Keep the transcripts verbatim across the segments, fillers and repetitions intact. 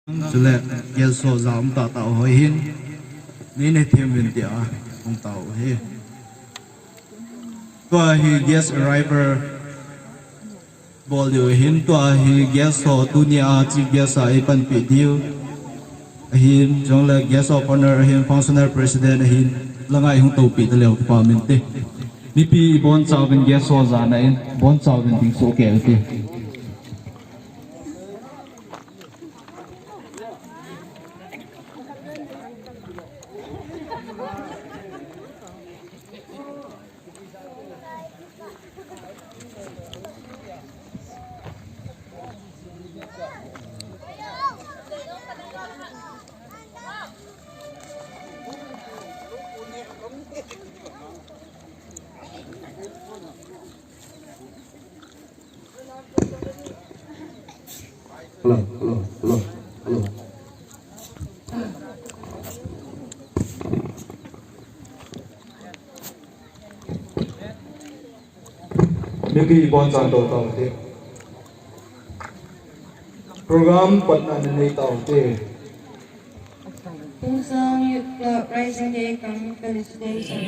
Chule guest ho ja um tahtah ho hin, nei nei them uvin tia hung tao u ahi. Tua hi guest arrival bol diu ahin, tua hi guest ho tunia chief guest a eipanpi diu ahin, chule guest of honor ahin, functional president ahin, langa ihung toupi taleu kipa um inte. Mipi ibonchauvin guest ho jana in, bonchauvin ding soh kei ute. Hello, hello, hello, hello. Mipi ibonchauvin tou tao te. Program patna nei tao te. Tuchan Youth Club Rising Day cum felicitation.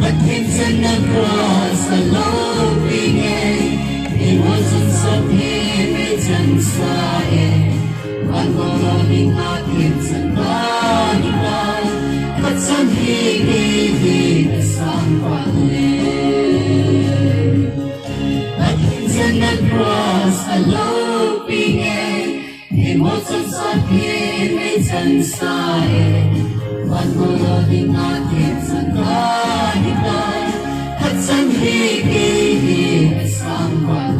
Pathen channa cross a lo ping e, i mo chun sop hi mi chan sa e, van ko lo ding a Pathen channa hi ta, ka chan hi mi hi ka sang pa le. Pathen channa cross a lo ping e, i mo chun sop hi mi chan sa e, van ko lo ding a Pathen channa hi ta, ka chan hi mi hi ka sang pa le.